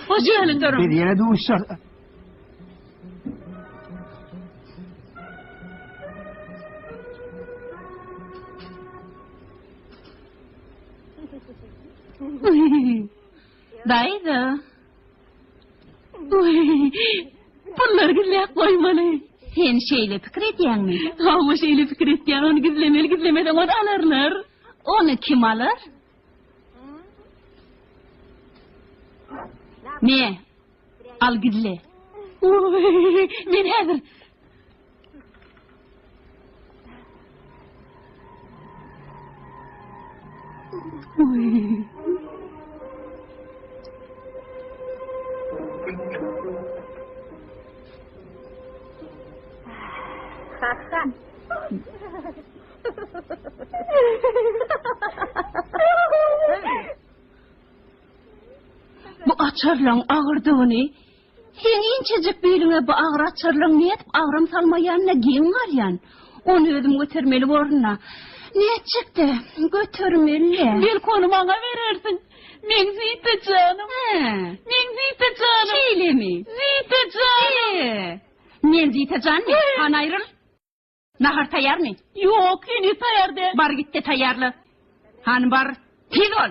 Hoş geldin. Biz ýene duşuşarys. Daýza. Pullary gizläp goýmaly. Sen şeýle pikir edýäňmi? Hawa, şeýle pikir etýän. Ony gizlemeli, gizlemeseň ony alarlar. Ony kim alar? Me, al gizle. Oý, men häzir. Oý. Bu açarlaň agyrdygyny, seň inçejik biliňe bu agyr açarlaň nädip agram salmaýanyna geň galýan. Ony özüm götermeli borun-da. Nätjek-de, götermeli-le. Belki ony maňa berersiň. Meň Zita janym. Meň Zita janym. Şeýlemi? Zita janym. Men Zita janmy? Hany aýryl. Nahar taýýarmy? Ýok, heniz taýýar däl. Bar git-de taýýarla. Hany bar, tiz bol.